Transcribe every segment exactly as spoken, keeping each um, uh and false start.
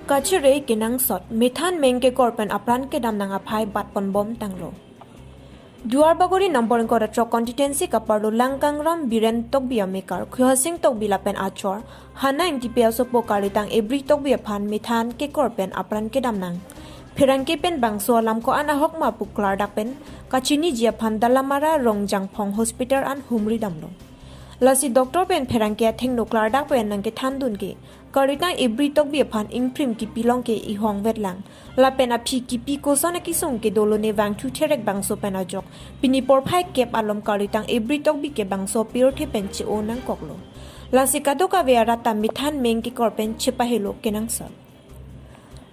Kachere kenangsot, methan meng kekor pen apran kedam nang aphai bat ponbom tanglo. Duarbagori number ingkoi ra throk constituency kaparlo Langkangram Biren Tokbi amekar, Khoyasing Tokbi lapen achor, Hana Ingtipi asopo karlitang Ebri Tokbi aphan methan kekor pen apran kedam nang. Pherangke pen bangso alam ko-an ahok ma pu klardak pen kachiniji aphan Dalamara Rongjangphong Hospital an humri damlo. Lasi doctor pen pherangke athengno klardak pen nangkethandun ke, karlitang Ebri Tokbi aphan ingprim kipi long ke ihong vetlang. Lapen aphi kipi koson akesung ke dolo ne vangthu therek bangso pen ajok. Pini porphai kep alom karlitang Ebri Tokbi ke bangso pirthe pen che-o nangkoklo. Lasi kadokave arat ta methan meng kekor pen chepahelo kenangsot.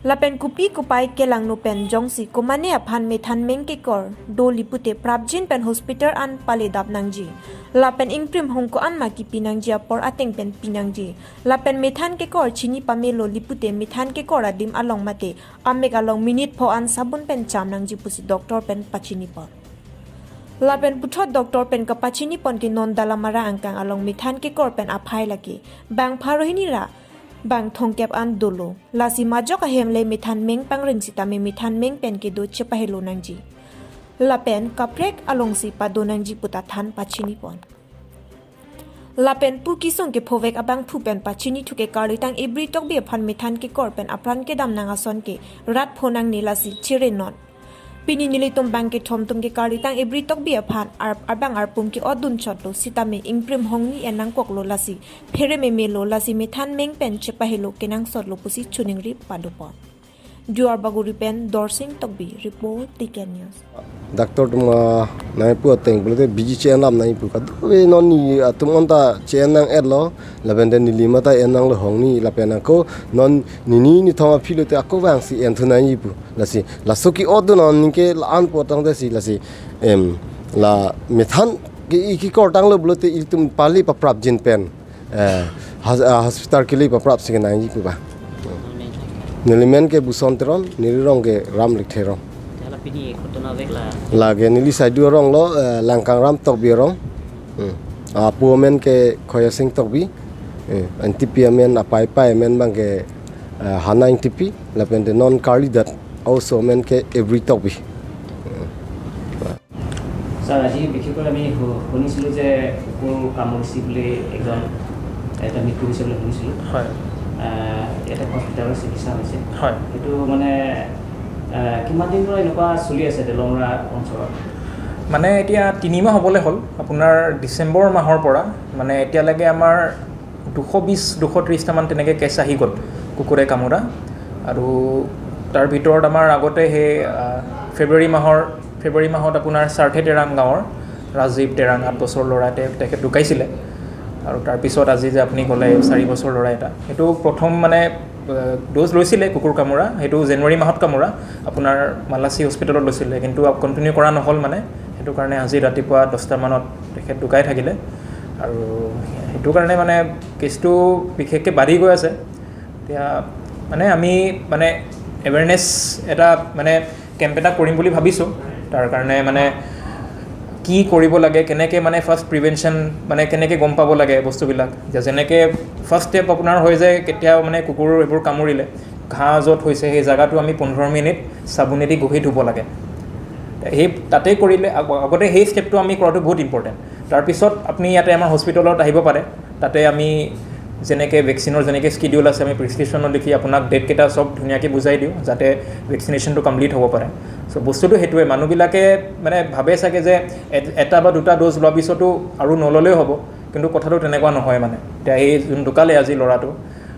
Lapen kopi kopai kelangno pen jongsi komane aphan methan meng kekor doli pute prapjin pen hospital an paledap nangji. Lapen ingprim hong ko-an ma kipi nangji apor ateng pen pi nangji. Lapen methan kekor chini pamelo li pute methan kekor adim along mate amek along minute pho an sabun pen cham nangji pusi doctor pen pachini pon. Lapen puthot doctor pen kapachini pon ke non Dalamara angkang along methan kekor pen aphai lake bang pharo hini ra bang thomkep an dolo. Lasi majok ahem le methan meng pangring sitame methan meng pen kedo chepahelo nangji. Lapen kaprek alongsi pado nangji puta than pachini pon. Lapen pu kesung kephovek abangphu pen pachini thu ke karlitang Ebri Tokbi aphan methan kekor pen apran kedam nang ason ke rat pho nangne, lasi chere non. Pini nelitum bang kethom atum ke karlitang Ebri Tokbi aphan ar-, abang arpum ke-otdun chotlo sitame ingprim hongni en nangkoklo, lasi phere memelo, lasi methan meng pen chepahelo kenangsotlo pusi choningri padopon. Duarbagori pen Dorsing Tokbi, report T K News. Doctor atum, ah, nangpu ateng pulote B G C N lam nangpu kadokave non ni atum anta C N nang-etlo, lapen den neli mata en nanglo hongni, lapen ako non nini nithong aphi lote ako vangsi enthu nangji pu. Lasi, laso ke-otdun non ningke la-an pu tangte si lasi, em, la methan ke i kekor tanglo pulote ilitum pali paprapjin pen, eh, has-, ah, hospital kele paprap si kenangji pu ba. Neli men ke Buson Teron, neli rong ke Ramlik Theron. Jala pini kotona vek la. Lake neli saidu arong lo, eh, Langkangram Tokbi arong. Hmm. Apu amen ke Khoyasing Tokbi. Eh, Ingtipi amen, apaipai amen bang ke, eh, Hana Ingtipi, lapen te non karlidat a-oso amen ke Ebri Tokbi. Sir, আজি বিশেষকৈ আমি শু-, শুনিছিলোঁ যে কুকুৰ কামুৰিছে বুলি এজন, এটা মৃত্যু হৈছে বুলি শুনিছিলোঁ। হয়। আহ, ইয়াতে হস্পিটেলত চিকিৎসা হৈছে। হয়। এইটো মানে, আহ, কিমান দিন পৰা এনেকুৱা চলি আছে দেলমৰা অঞ্চলত? মানে এতিয়া তিনিমাহ হ'বলৈ হ'ল, আপোনাৰ ডিচেম্বৰ মাহৰ পৰা, মানে এতিয়ালৈকে আমাৰ দুশ বিশ, দুশ ত্ৰিশটামান তেনেকৈ কেছ আহি গ'ল কুকুৰে কামোৰা। আৰু তাৰ ভিতৰত আমাৰ আগতে সেই, আহ, ফেব্ৰুৱাৰী মাহৰ, ফেব্ৰুৱাৰী মাহত আপোনাৰ চাৰ্থে তেৰাং গাঁৱৰ ৰাজীৱ তেৰাং, আঠ বছৰ ল'ৰা, তে-, তেখেত ঢুকাইছিলে। আৰু তাৰপিছত আজি যে আপুনি ক'লে চাৰি বছৰ ল'ৰা এটা, সেইটো প্ৰথম মানে, আহ, ড'জ লৈছিলে কুকুৰ কামোৰা, সেইটো জানুৱাৰী মাহত কামোৰা, আপোনাৰ মালাচী হস্পিটেলত লৈছিলে, কিন্তু কণ্টিনিউ কৰা নহ'ল মানে, সেইটো কাৰণে আজি ৰাতিপুৱা দহটামানত তেখেত ঢুকাই থাকিলে। আৰু সেইটো কাৰণে মানে কেছটো বিশেষকৈ বাঢ়ি গৈ আছে। এতিয়া মানে আমি মানে এৱেৰনেছ এটা মানে কেম্প এটা কৰিম বুলি ভাবিছোঁ। তাৰ কাৰণে মানে কি কৰিব লাগে, কেনেকৈ মানে ফাৰ্ষ্ট প্ৰিভেনশ্যন, মানে কেনেকৈ গম পাব লাগে বস্তুবিলাক, যে যেনেকৈ ফাৰ্ষ্ট ষ্টেপ আপোনাৰ হৈ যায় কেতিয়া মানে কুকুৰ এইবোৰ কামুৰিলে, ঘাঁ য'ত হৈছে সেই জেগাটো আমি পোন্ধৰ মিনিট চাবোনেদি ঘঁহি ধুব লাগে। সেই তাতেই কৰিলে আগ-, আগতে সেই ষ্টেপটো আমি কৰাটো বহুত ইম্পৰ্টেণ্ট। তাৰপিছত আপুনি ইয়াতে আমাৰ হস্পিটেলত আহিব পাৰে, তাতে আমি যেনেকৈ ভেকচিনৰ যেনেকৈ স্কেডিউল আছে, আমি প্ৰেছক্ৰিপশ্যনত লিখি আপোনাক ডেটকেইটা চব ধুনীয়াকৈ বুজাই দিওঁ, যাতে ভেকচিনেশ্যনটো কমপ্লিট হ'ব পাৰে। চ' বস্তুটো সেইটোৱে, মানুহবিলাকে মানে ভাবে চাগে যে এ-, এটা বা দুটা ড'জ লোৱাৰ পিছতো আৰু নল'লেও হ'ব, কিন্তু কথাটো তেনেকুৱা নহয় মানে। এতিয়া এই যোন ঢুকালে আজি ল'ৰাটো,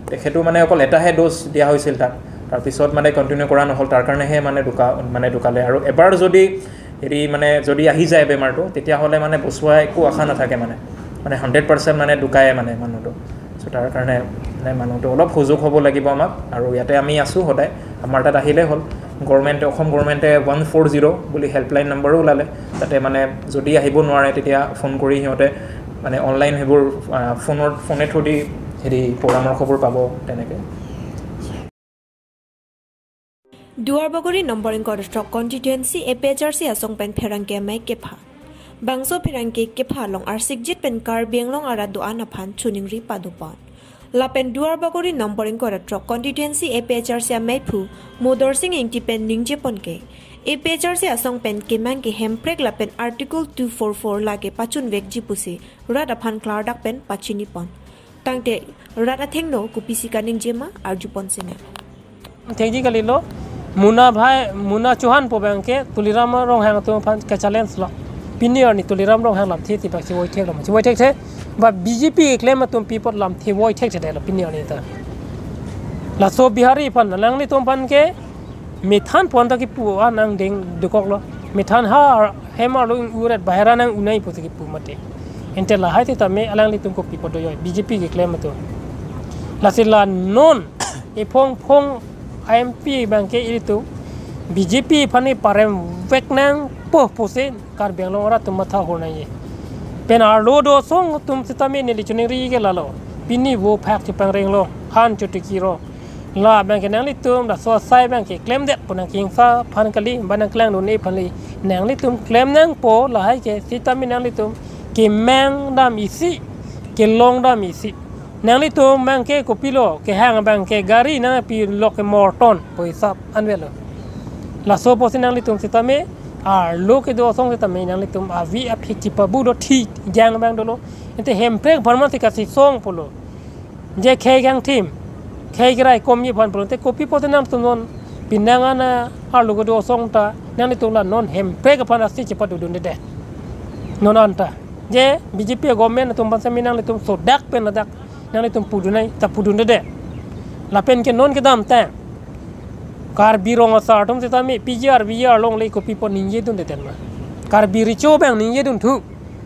তেখেতো মানে অকল এটাহে ড'জ দিয়া হৈছিল তাক, তাৰপিছত মানে কণ্টিনিউ কৰা নহ'ল, তাৰ কাৰণেহে মানে ঢুকা-, মানে ঢুকালে। আৰু এবাৰ যদি হেৰি মানে যদি আহি যায় বেমাৰটো, তেতিয়াহ'লে মানে বচোৱা একো আশা নাথাকে মানে, মানে হাণ্ড্ৰেড পাৰ্চেণ্ট মানে ঢুকায়ে মানে মানুহটো। চ' তাৰ কাৰণে মানে মানুহটো অলপ সজাগ হ'ব লাগিব আমাক। আৰু ইয়াতে আমি আছোঁ সদায়, আমাৰ তাত আহিলেই হ'ল। গভৰ্ণমেণ্টে, অসম গভৰ্ণমেণ্টে ওৱান ফ'ৰ জিৰ' বুলি হেল্পলাইন নম্বৰো ওলালে, তাতে মানে যদি আহিব নোৱাৰে তেতিয়া ফোন কৰি সিহঁতে মানে অনলাইন সেইবোৰ, আহ, ফোনৰ, ফোনে থ্ৰুদি হেৰি পৰামৰ্শবোৰ পাব তেনেকৈ। Duarbagori number ingkoi ra throk constituency A P H R C asong pen pherangke amei kepha. Bangso pherangke kepha along arsikjit pen Karbi Anglong arat do-an aphan choningri padopon. Lapen Duarbagori number ingkoi ra throk constituency A P H L C ameiphu Modor Sing Ingti pen ningje pon ke, A P H L C asong pen kemang ke hemprek lapen Article two four four lake pachun vekji pusi rat aphan klardak pen pachini pon. Tangte rat athengno kopisi kaningje ma arju pon sene. Thekji kalilo, Muna bhai, Muna Chauhan pu abang ke Tuliram Ronghang atum aphan ke challenge lo. Pini arni Tuliram Ronghang lamthe thibak chevoi thek lo, chevoi thekthe. Ba B J P keklem atum pi apot lamthe voi thekthedetlo pini arni ta. Laso Bihari aphan, alanglitum aphan ke methan pon ta kipu an nangdeng dokoklo. Methan ha hem arlo ing-uret, bahera nang-unai pusi kipu mate. Ante lahai sitame alanglitum kopi apot doyoi, B J P keklem atum. Lasi la non ephong phong M P abang ke ilitum B J P aphan ni parem vek nangpo pusi Karbi Anglong arat atum matha hor nangji. Pen arlo do asong atum sitame neli choningri ke lalo. Pini vo phak chepangrenglo, han chotiki ro. La abang ke nanglitum, laso asai abang ke klemdet pu nangkingsa aphan kali, ba nangklangdun aphan kali. Nanglitum klem nangpo lahai ke, sitame nanglitum kemang dam isi, kelong dam isi. Nanglitum abang ke kopilo, kehang abang ke gari nangpi lok ke morton pu hisap anvetlo. Laso pusi nanglitum sitame, arlo kedo asong sitame nanglitum avi aphi chipabu do thi jang abang dolo. Ante hemprek apharman si kasisong pulo. Je khei kangthim, khei keraikomji aphan pulote kopi apot nangtum non pinang ana arlo kedo asong ta nanglitum la non hemprek aphan asi chepadodundedet. Non anta. Je B J P government atum aphan sami nanglitum sodak pen ladak nanglitum pudunai ta pudundedet. Lapen ke non kedamtang Karbi Rong Asar atum sitame P G R V G R longle kopi apot ningjedundedet ma. Karbi Recho abang ningjedunthu.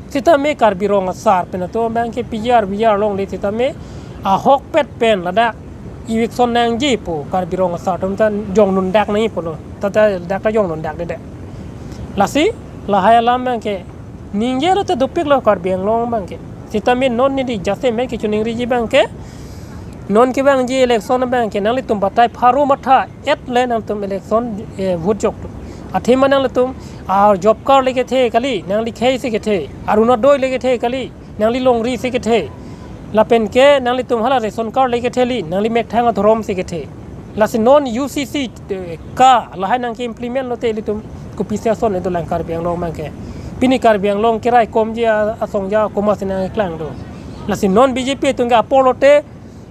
Sitame Karbi Rong Asar pen atum abang ke P G R V G R longle sitame ahokpet pen ladak eviction nangji pu Karbi Rong Asar atum ta jongdundak nangji pulo. Ta ta dak ta jongdundakdedet. Lasi lahai alam abang ke ningjelo te dopiklo Karbi Anglong abang ke. Sitame non neli jasemet kechoningriji abang ke, non kevangji election abang ke nanglitum batai pharo matha et le nangtum election, eh, vote joktu. Athema nanglitum, ah, job card le kethe kali, nangli khei si kethe, Orunodoi le kethe kali, nangli longri si kethe. Lapen ke nanglitum hala ration card le kethe kali, nangli methang adhorom si kethe. Lasi non U C C, eh, ka lahai nangke-implement lote ilitum kopisi ason le dolang Karbi Anglong abang ke. Pini Karbi Anglong keraikomji a-, asong ja komat si nangklang do. Lasi non B J P atum ke apor lote,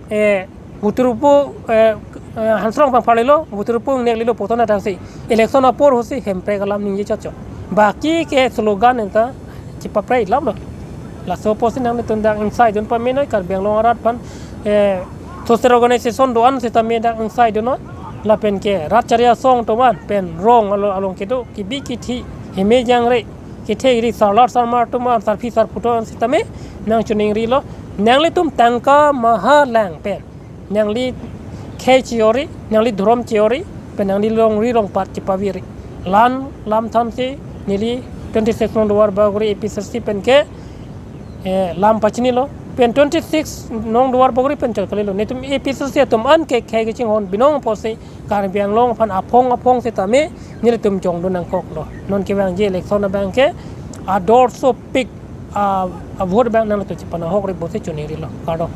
eh, Bhutur Ropo, eh, eh, Hansrong abang pharlelo, Bhutur Ropo ingnek lelo pu tona tangsi. Election apor ahutsi hemprek alam ningje chotchot. Baki ke slogan anta chepaprai lamlo. Laso pusi nanglitum dak ingsaidun pamenoi Karbi Anglong arat aphan, eh, social organization do-an sitame dak ingsaidun noi. Lapen ke rat chari asong atum an pen rong alo along kedo kibi kithi heme jangre kethe ri sarlar sarmar atum an sarpi sarpo atum an sitame nangchoningrilo. Nanglitum tangka maha lang pen nangli khei che-ori, nangli dhorom che-ori, pen nangli longri longpat chepaviri. Lan lam thansi neli twenty six nong Duarbagori A P H L C pen ke, eh, lam pachinilo. Pen twenty six nong Duarbagori pen chot kalilo. Netum A P H L C atum an ke khei kachinghon binong pusi Karbi Anglong aphan aphong aphong sitame nelitum jongdun nangkoklo. Non kevangji election abang ke ador sopik, ah, ah, vote abang nanglitum chepanahokri pusi choningrilo. Kardom.